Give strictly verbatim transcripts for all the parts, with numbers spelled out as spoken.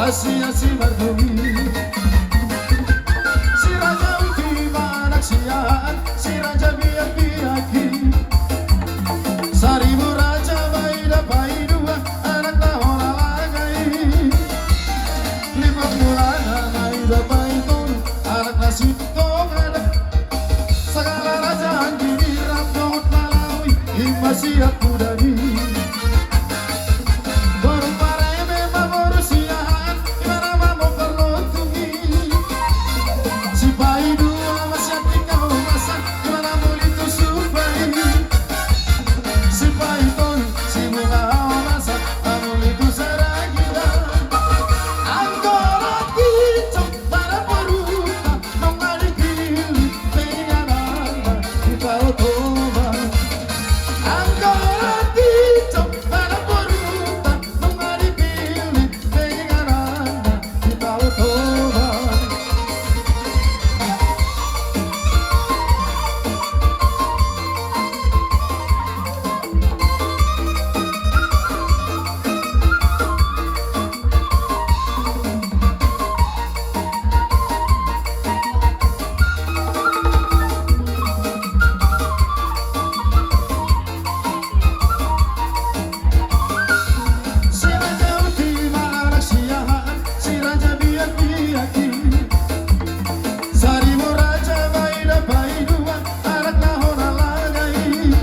Sian si Mardumi, si Raja Uti ma anak siahaan, si Raja Biakbiak i. Saribu Raja ma i da paidua, anak na hona laga i. Lipat Mulana ma i da paitolu, anak na sintongada. Sagala raja Anggini rap dohot Malawi, i ma sian Pudani. Boru Pareme ma boru siahaan, i ma na mamongkar lontung i. Sipaidua ma sian tingki na umasa, i ma na muli tu Sumba i. Sipaitolu, Sibunga Haomasa, na muli tu Saragilan. Anggo na tincok, mana boruta, nunga dipillit pe ingananna di Tao Toba. Anggo na tincok, mana boruta, nunga dipillit pe ingananna di Tao Toba. Si Raja Uti ma anak siahaan, si Raja Biakbiak i. Saribu Raja ma i da paidua, anak na hona laga i.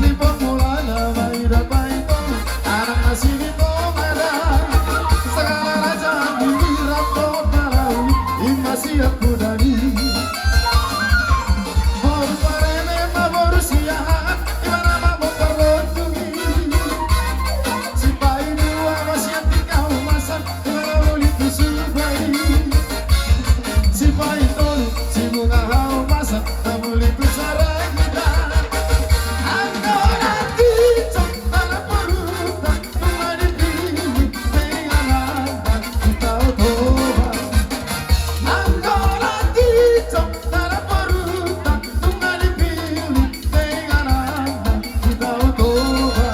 Lipat Mulana ma i da paitolu, anak na sintongada. Sagala raja Anggini rap dohot Malawi, i ma sian Pudani. Boru Pareme ma boru siahaan, i ma na mamongkar lontung i. Sipaidua ma sian tingki na umasa, i ma na muli tu Sumba i. Sipaitolu, Sibunga Haomasa, na muli tu Saragilan. Anggo na tincok, mana boruta, nunga dipillit pe ingananna di Tao Toba. Anggo na tincok, mana boruta, nunga dipillit pe ingananna di Tao Toba.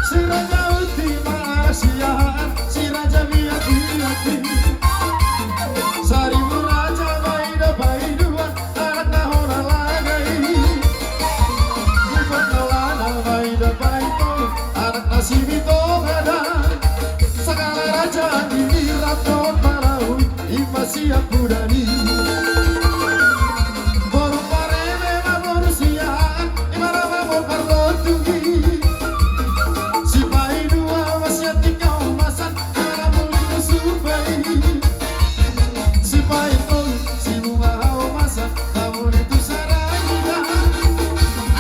Si Raja Uti ma anak siahaan, si Raja Biakbiak i. Saribu Raja ma i da paidua, anak na hona laga i. Lipat Mulana ma i da paitolu, anak na sintongada. Sagala raja Anggini rap dohot Malawi, i ma sian Pudani. Boru Pareme ma boru siahaan, i ma na mamongkar lontung i. Sipaidua ma sian tingki na umasa, i ma na muli tu Sumba i. Sipaitolu, Sibunga Haomasa, na muli tu Saragilan.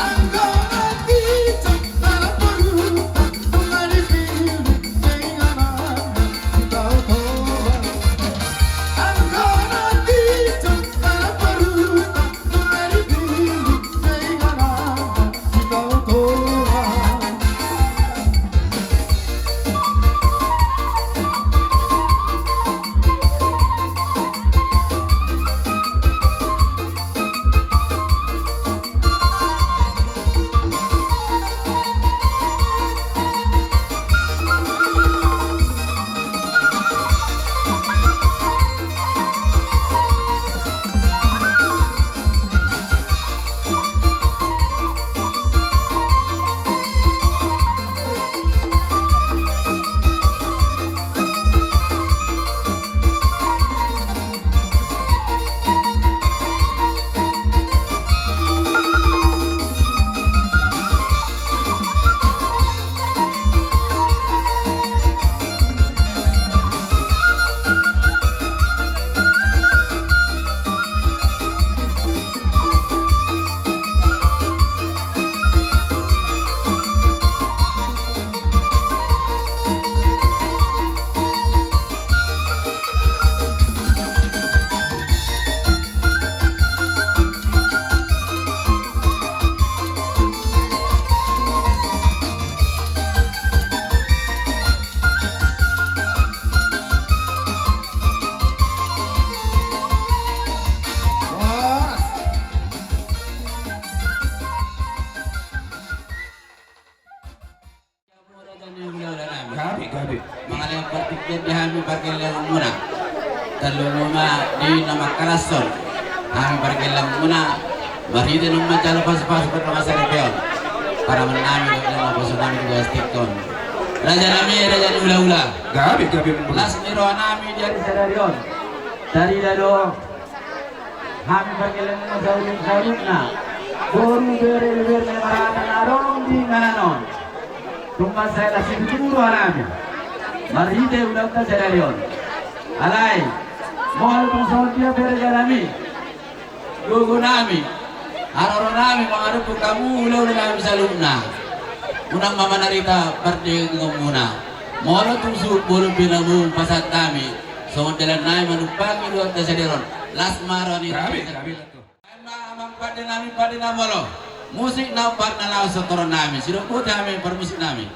Anggo na tincok, mana boruta, nunga dipillit pe ingananna di Tao Toba. Anggo na tincok, Tingki di hami pargellengonmuna. Tarlumobi ma di na mangkalashon hami pargellengonmuna. Marhite naung manjalo pasupasu pardongansaripeon, paramannami dohot naposo nami di bagas tingki on. Rajanami, raja ni hulahula. Gabe, gabe. Las ni rohanami di ari sadari on. Tarida do hami pargellengonmuna saluhutna, boru, bere, bere, marata na adong di inganan on. Tung mansai las situtu rohanami marhite ulaonta sadari on. Alai molo tung songon dia pe rajanami, gogonami, haroronami mangadophon hamu hulahulami saluhutna, unang ma manarita pardagingonmuna. Molo tung suhut bolon pe na boi pasahat hami, songon dalannami manumpangi ulaonta sadari on. Las ma roha ni. Gabe, gabe. Amang pandenami, pande na molo. Musik na umpat na laho sitorannami. Sidok boti hami parmusiknami.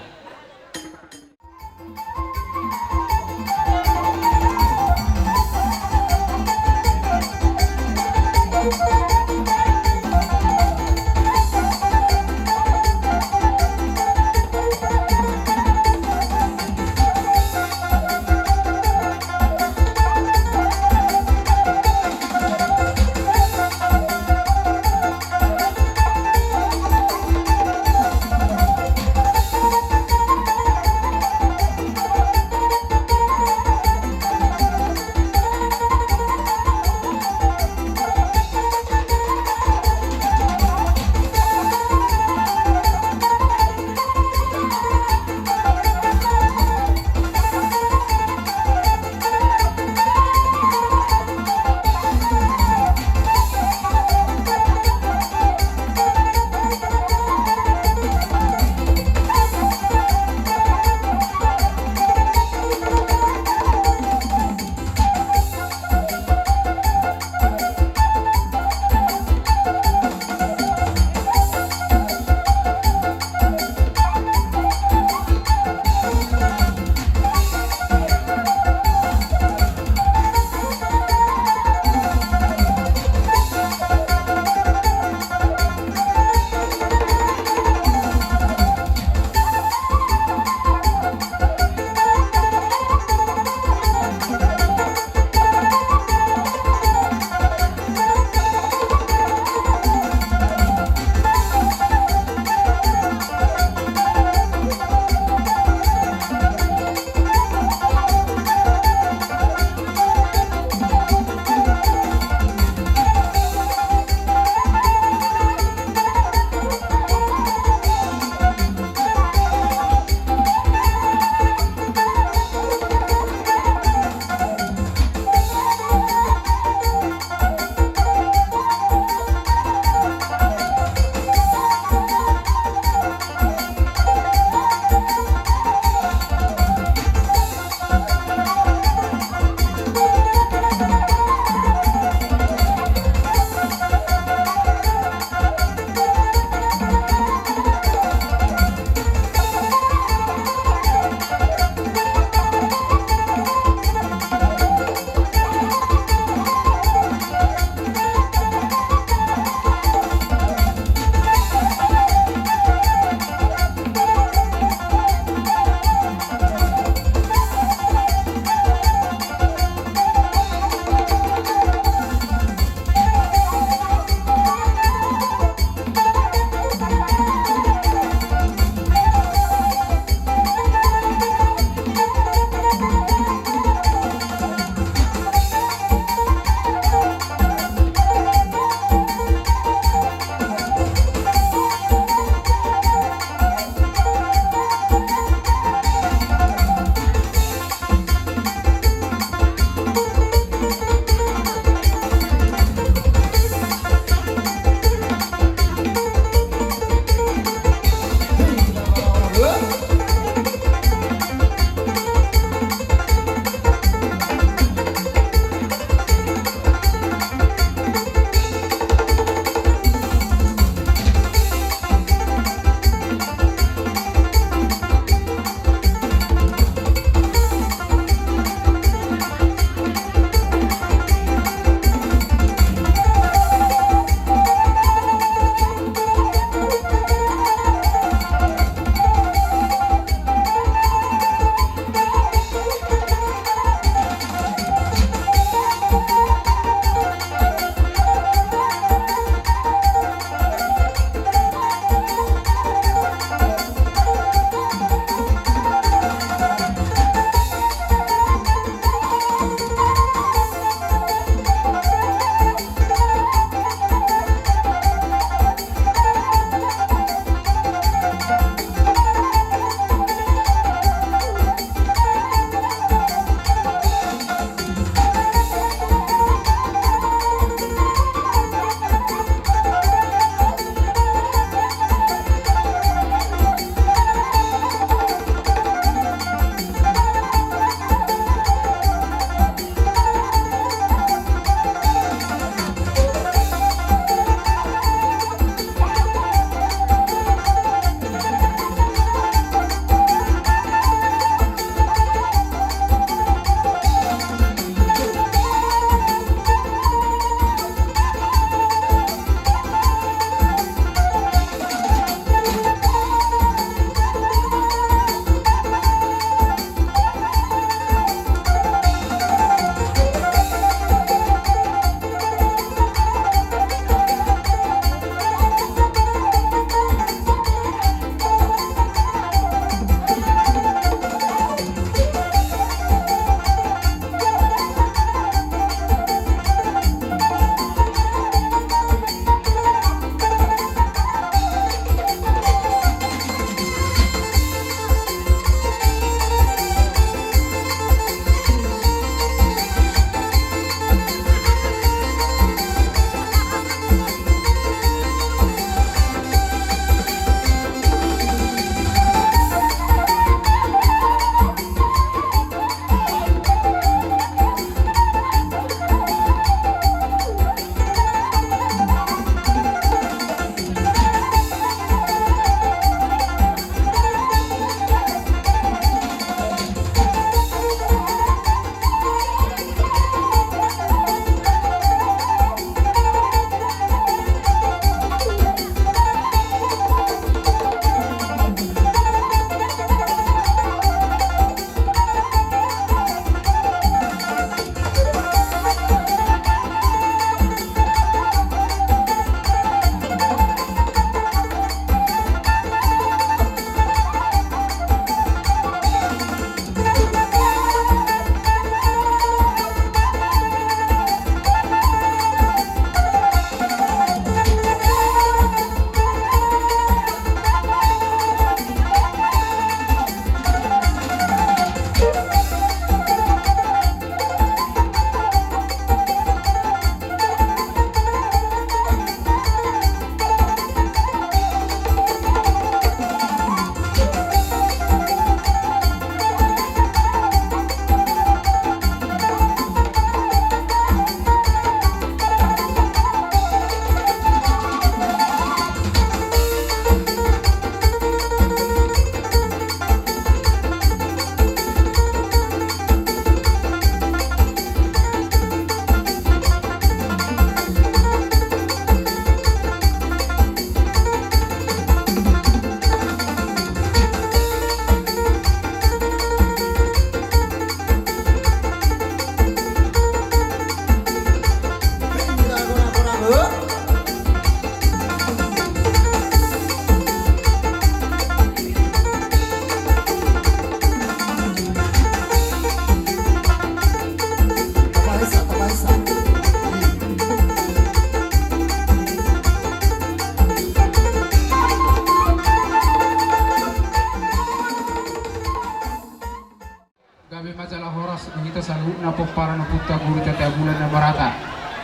Gabe ma jala horas di hita saluhutna pomparan ompunta Guru Tete Abulan na marata,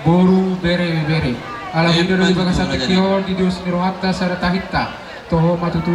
boru, bere, bebere. Ala huida do di bagasan tingki on, di dos ni rohanta sada tahinta, toho ma tutu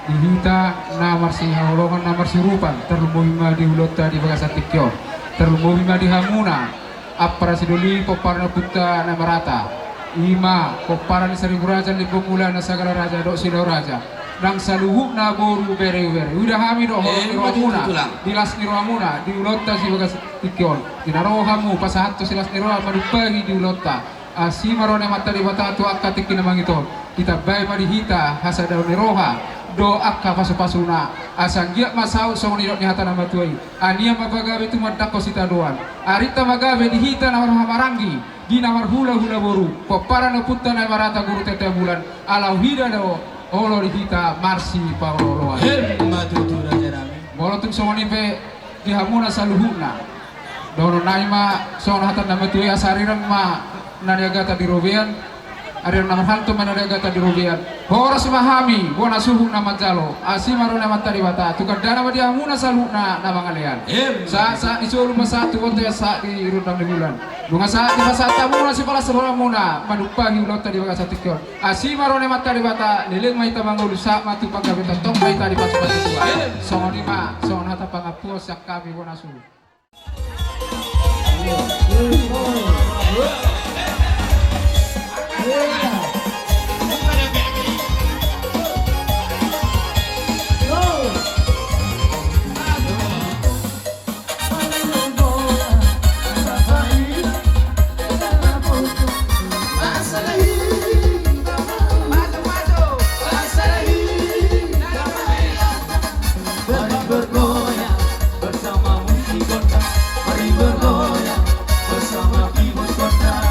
di hita na marsihaholongan, na marsiurupan, tarlumobi ma di ulaonta di bagasan tingki on, tarlumobi ma di hamuna ampara sidoli pomparan ompunta na marata, i ma pomparan ni Saribu Raja, Limbong Mulana, Sagala Raja dohot Silau Raja, nang saluhutna boru, bere, bebere. Huida hami do holong ni rohamuna, di las ni rohamuna di ulaonta di bagasan tingki on. Di na ro hamu pasahathon silas ni roha manumpahi di ulaonta. Asi ma ro ni Amanta Debata tu angka tingki na mangihut on, ditambai ma di hita hasadaon ni roha dohot angka pasupasuna. Asa anggiat ma saut songon nidok ni hata na matua i: Ania ma pagabe tumandangkon sitadoan, arinta ma gabe di hita na marhahamaranggi, di na marhulahula boru, pomparan ompunta na marata Guru Tete Abulan. Ala huida do olo di hita marsipaolooloan. Emma tutu, raja nami. Molo tung songon i pe di hamuna saluhutna, dohonon nami ma songon hata na matua i: Asa arirang ma na niagatan di robean, arirang na marhalto ma na niagatan di robean. Horas ma hami bona suhut na manjalo, asi ma ro ni Amanta Debata tu gandana ma di hamuna saluhutna na mangalean. Sahat, sahat di solu ma sahat tu bontean, sahat di rondang ni bulan. Nunga sahat dipasahat hamuna sipalas ni rohamuna manumpahi ulaonta di bagasan tingki on. Asi ma ro ni Amanta Debata, leleng ma hita mangolu, sahat ma tu panggabean, tongtong ma hita dipasupasu Tuhan. Songon i ma songon hata pangampuon sian hami bona suhut. Mari bergoyang bersama musik gondang, mari bergoyang bersama keyboard gondang.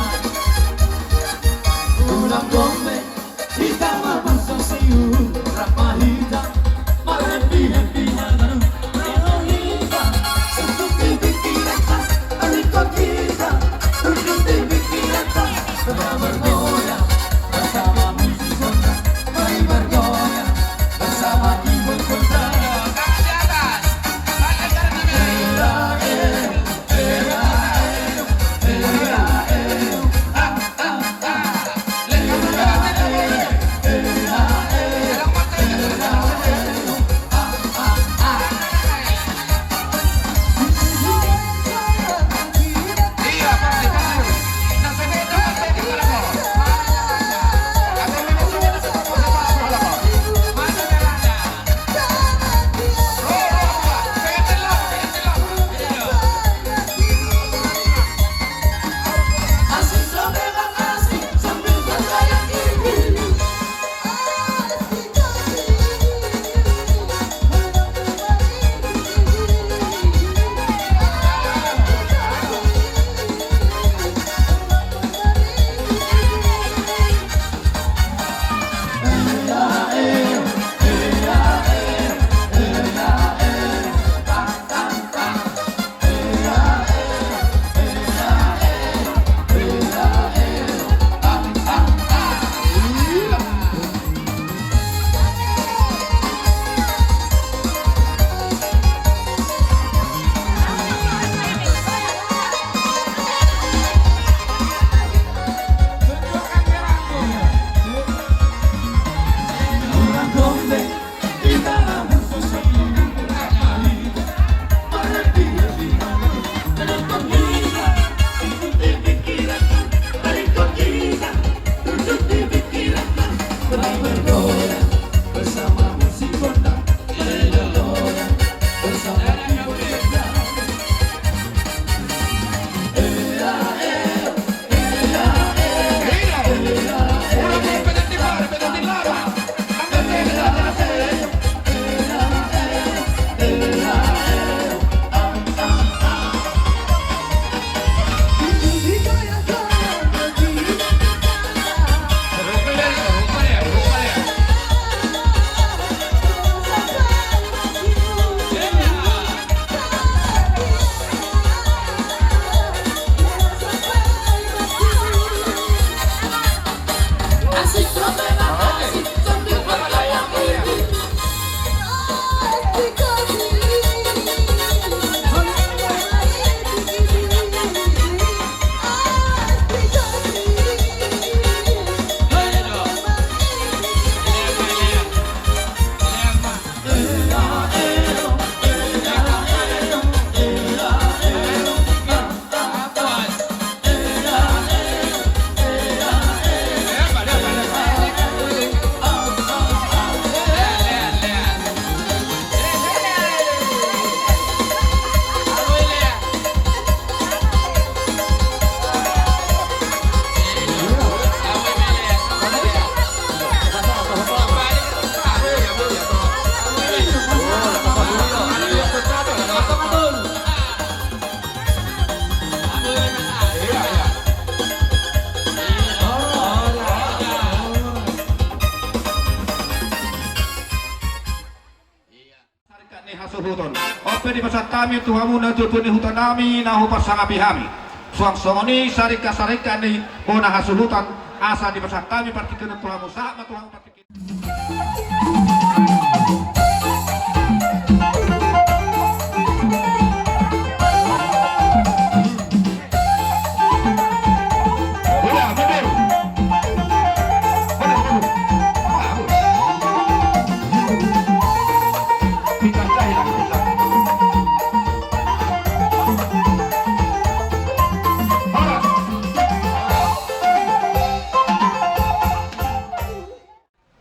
Hami tu hamu na tuatua ni huta nami na huparsangapi hami. Suang songon i saringkasarengka ni bona hasuhuton, asa dipasahat hami partingkian on tu hamu, sahat ma tu hamu partingkian.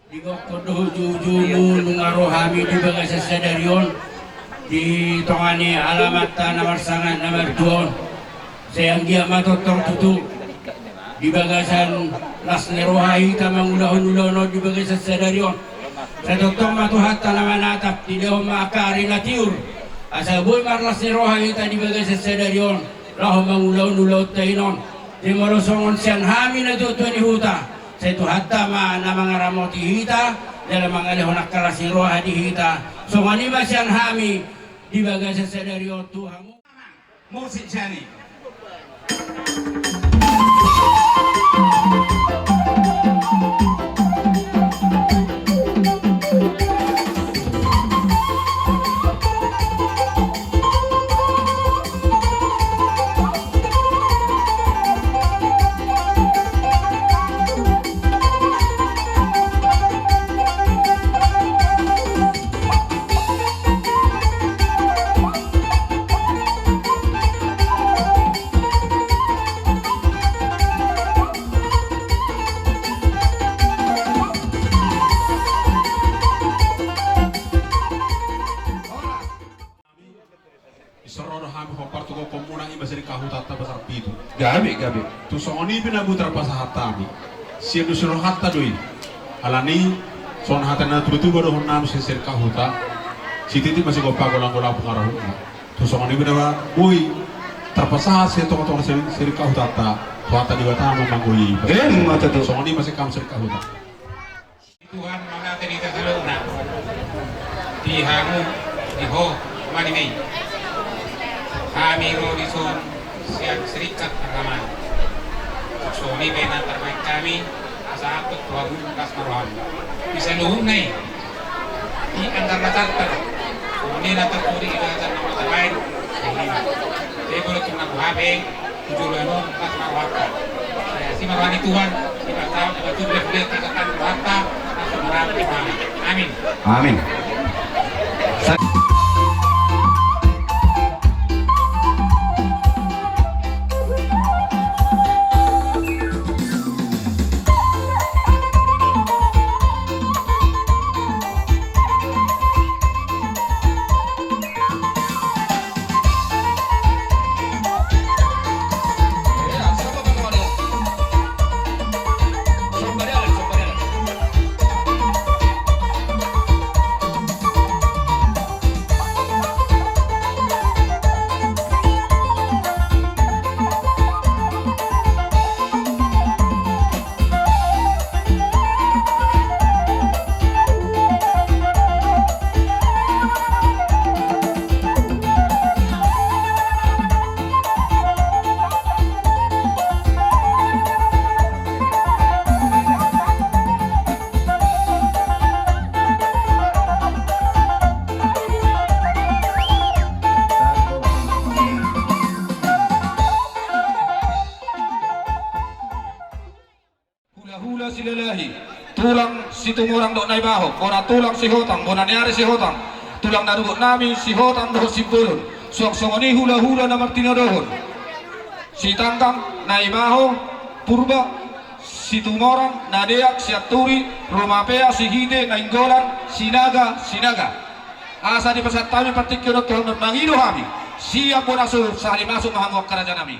Digokhon do hujujungmu nunga ro hami di bagasan sadari on, di tonga ni alamanta na marsangap na martua on. Sai anggiat ma tongtong tutu di bagasan las ni roha hita mangulahon ulaon on di bagasan sadari on. Sai tongtong ma Tuhanta na manatap, dilehon ma angka ari na tiur, asa boi marlas ni roha hita di bagasan sadari on laho mangulahon ulaonta i on. Jadi molo songon sian hami na tuatua ni huta, sai Tuhanta ma na mangaramoti hita jala mangalehon angka las ni roha di hita. Songon i ma sian hami di bagasan sadari on tu hamu. Musik sian i. Ise ro do hami hombar tu gokhonmuna, i ma sirikahuta ta pasar pitu. Gabe, gabe. Tu songon i pe na boi tarpasahat hami. Sian dos ni rohanta do i. Alani songon hata ni natuatuanta dohonon nami sian sirikahuta. Sititi ma sigompa, golanggolang pangarahutna. Tu songon i pe na boi tarpasahat sian tongatonga sirikahutanta. Tuhanta Debata ma manggohi. Emma tutu. Songon i ma sian hami sirikahuta. Tuhan mauliate di hita saluhutna, di hamu, di ho, mani mei. Hami ro dison sian Serikat Paramahan. Songon i pe na tarbahen hami, asa atur tu hamu las ni rohamu. Di saluhutna i, di anggar lasanta do. Songon i na tarpudi di bagasan na tarbahen. Jadi molo tung na boha pe, tu joloan on, las ma rohanta. Sai asi ma roha ni Tuhan, dipasahat, dipasahat, dipasahat, dipasahat rohanta, las ma rohanta. Amin. Amin. Hulahula Silalahi, tulang Situmorang dohot Naimaho, bona tulang Sihotang, bona ni ari Sihotang, tulang na dohot nami Sihotang dohot Simbolon, suang songon i hulahula na martinodohon, Sitanggang, Naimaho, Purba, Situmorang, Nadeak, Sianturi, Rumapea, Sihite, Nainggolan, Sinaga, Sinaga. Asa dipasahat hami partingkian on tu hamu, mangido hami sian bona suhut, sahali masuk ma hamu angka raja nami.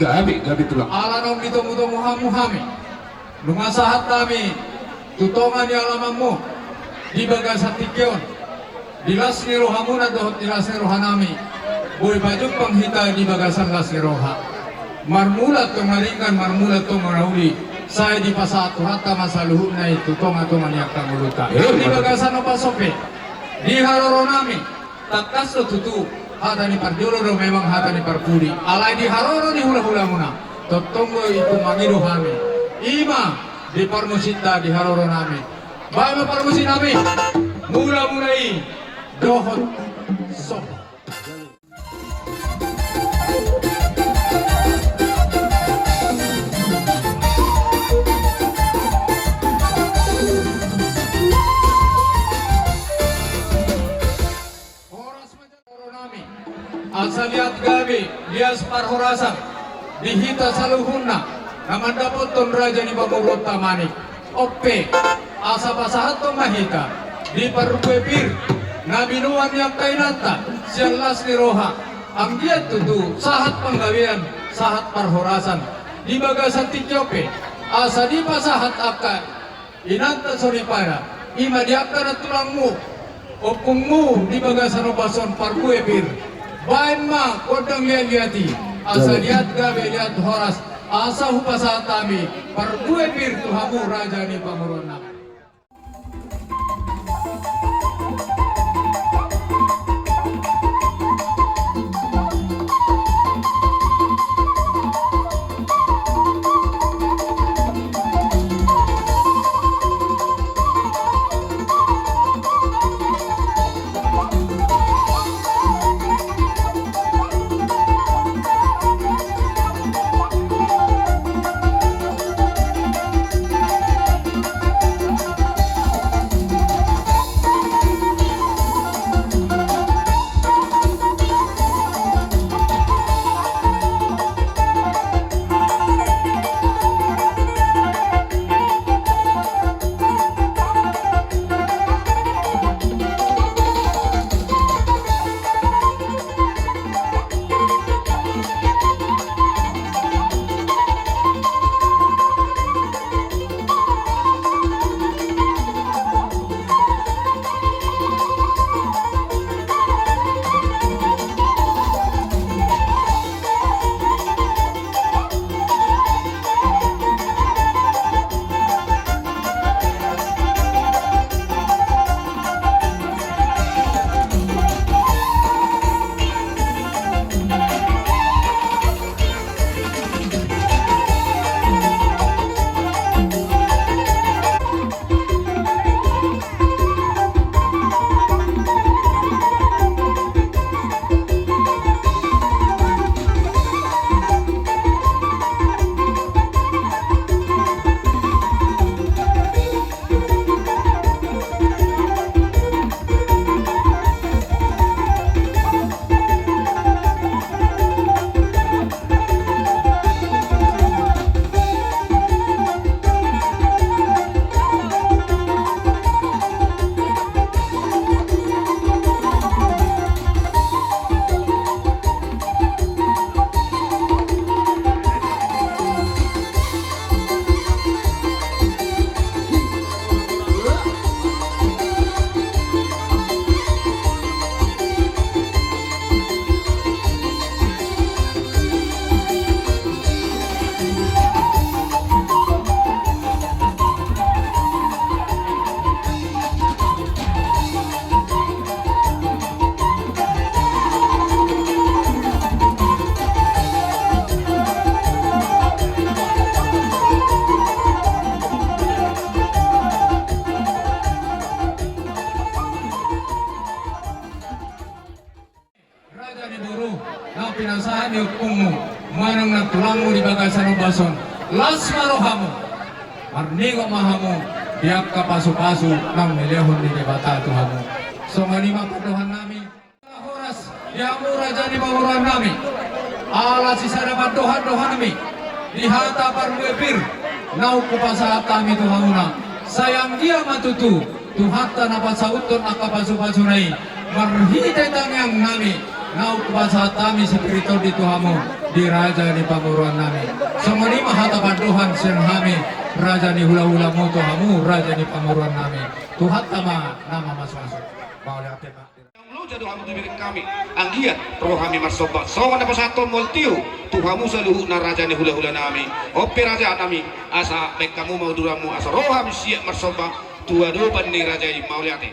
Gabe, gabe tulang. Ala naung ditomutomu hamu hami, nunga sahat hami tu tonga ni alamanmu di bagasan tingki on. Di las ni rohamuna dohot di las ni rohanami, boi pajumpang hita di bagasan las ni roha. Marmula tong na denggan, marmula tong na uli, sai dipasahat Tuhanta ma saluhutna i tu tongatonga ni angka ngolunta. Di bagasan ombas on pe, di haroronami, tangkas do tutu, hata ni parjolo do memang hata ni parpudi. Alai di haroro ni hulahulamuna, tongtong do i tumangihon hami. I ma di parmusikta di haroronami. Baen ma parmusiknami. Mulamula i dohot soho. Horas ma jala haroronami. Asa liat gabe, liat parhorasan di hita saluhutna na mandapothon raja ni pamoruonta Manik. On pe, asa pasahathon ma hita di parbue pir na binoan ni angka inanta sian las ni roha, anggiat tutu sahat panggabean, sahat parhorasan di bagasan tingki on pe, asa dipasahat angka inanta soripada, i ma di angka nantulangmu, ompungmu di bagasan ombas on parbue pir. Baen ma gondang liatliat i, asa liat gabe liat horas, asa hupasahat hami parbue pir tu hamu raja ni pamoruonnami. Raja ni boru, na pinasahat ni ompungmu manang nantulangmu di bagasan ombas on, las ma rohamu. Marningot ma hamu di angka pasupasu naung nilehon ni Debata tu hamu. Songon i ma pandohannami. Horas di hamu raja ni pamoruonnami. Ala sisada pandohandohanmi di hata parbue pir naung hupasahat hami tu hamuna. Sai anggiat ma tutu Tuhanta na pasauthon angka pasupasuna i marhite tangiangnami naung hupasahat hami sipir ni tondi tu hamu. Di raja ni pamoruon nami. Songon i ma hata pandohan sian hami, raja ni hulahula, tu hamu raja ni pamoruon nami. Tuhanta ma na mamasumasu. Mauliate ma. Loja do hamu tu bereng hami, anggiat ro hami marsomba songon na pasahathon mauliate tu hamu saluhutna raja ni hulahula nami. On pe raja nami, asa baen hamu ma uduranmu asa ro hami siap marsomba tu adopan ni raja i. Mauliate.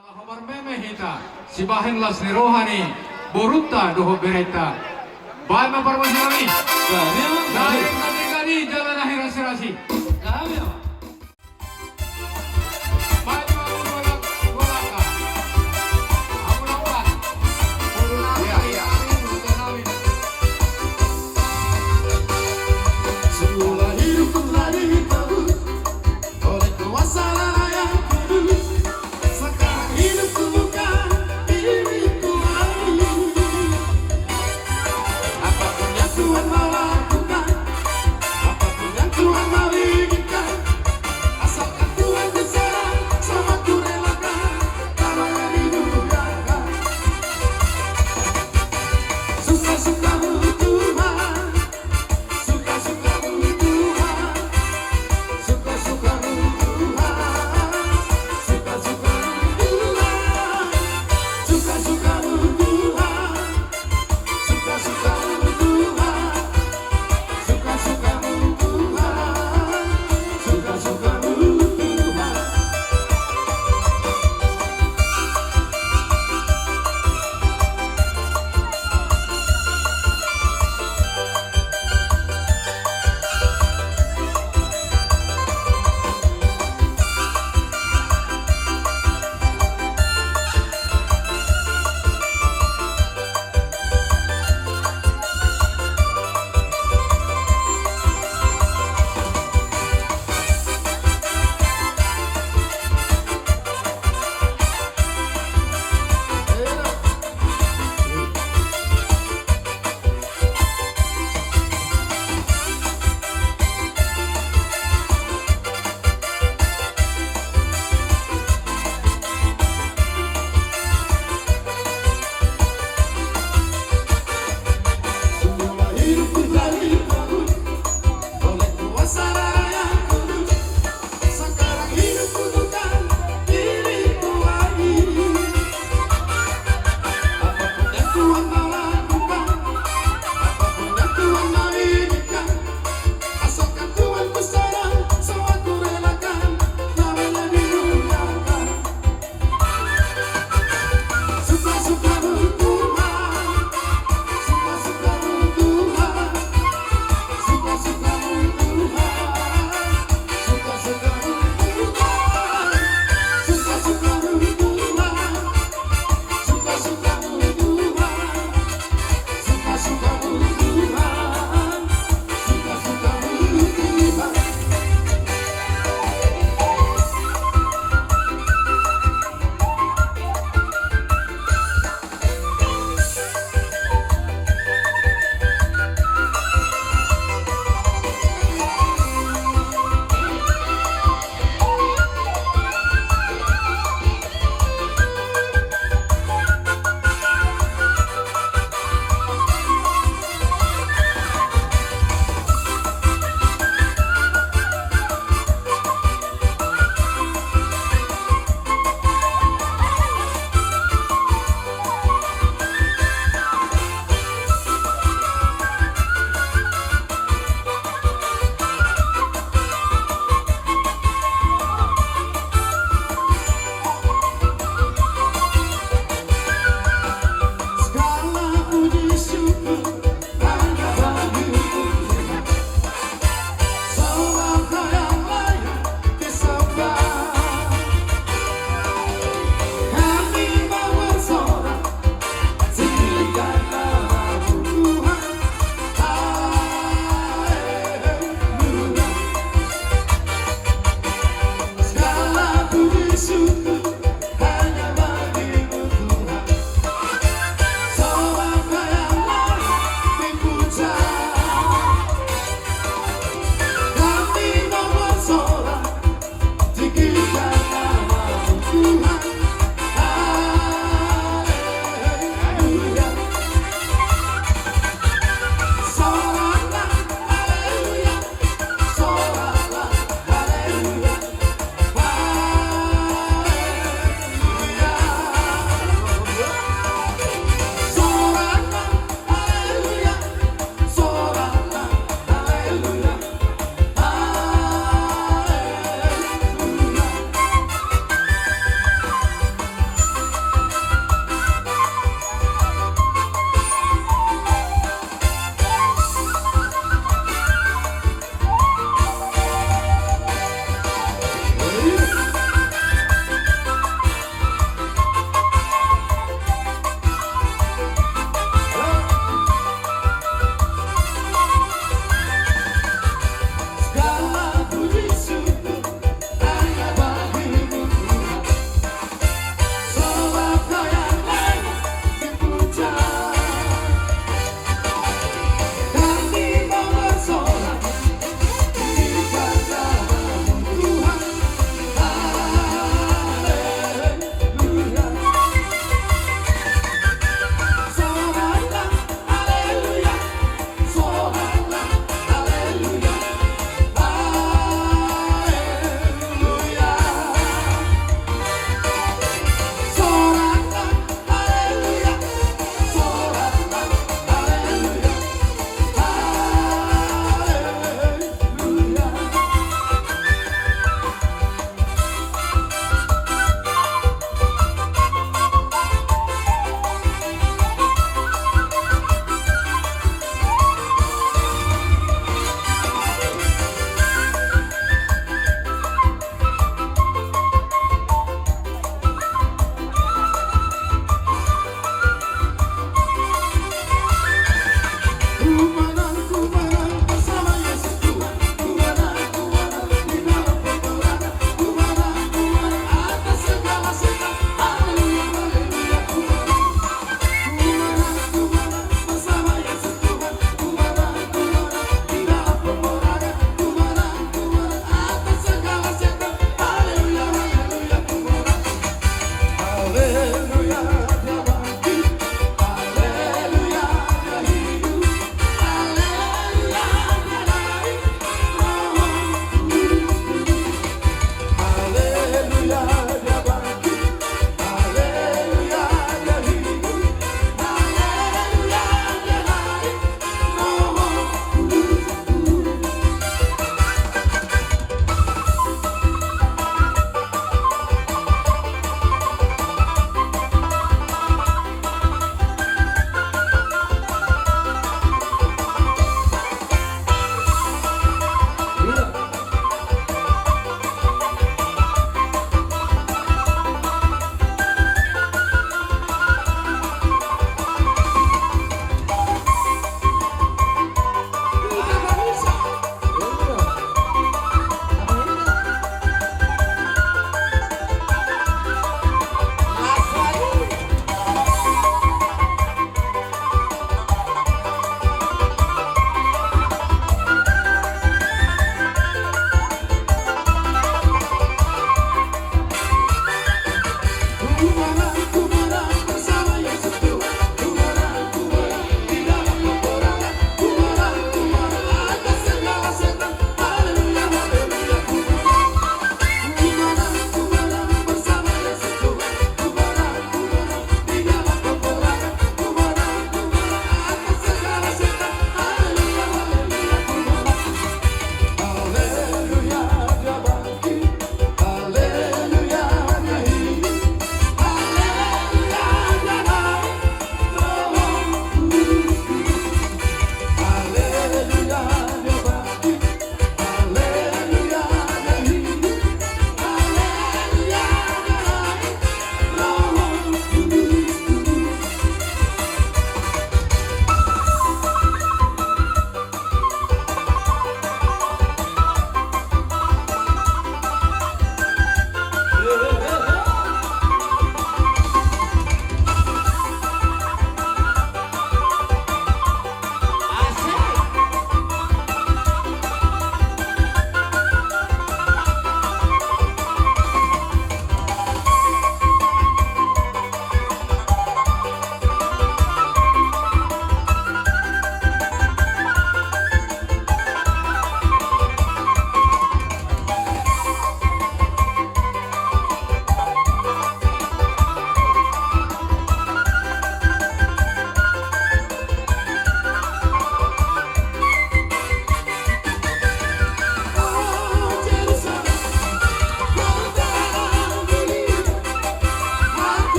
Ala hombar meme hita, sibahen las ni roha ni borunta dohot berenta. Baen ma parmasalahan i. Gari, gari. Gari, gari, gari, jala na hirasirasi. Gari, ya. Baen ma parmasalahan. Iya, iya. Sudah hidup kembali baru.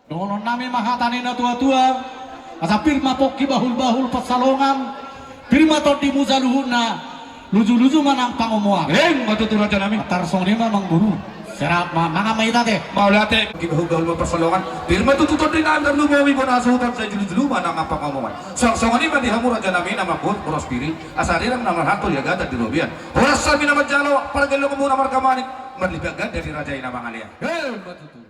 Dohonon nami ma hata ni na tua-tua, asa pir ma pongki bahul-bahul pansalongan, pir ma tondimu saluhutna, luju-luju ma nang pangomoan. Emma tutu raja nami. Tar songon i ma amang boru. Serap ma, mangan ma hita ate. Mauliate. Pongki bahul-bahul ma pansalongan, pir ma tutu tondi nami tarlumobi bona hasuhuton, sai julu-julu ma nang pangomoan. Suang songon i ma di hamu raja nami na mangguhut boras pir i, asa rirang na marhalto di hagatan di robean. Horas hami na manjalo pargellengmu na marga manik, marlipatan ganda ni raja i na mangalean. Emma tutu.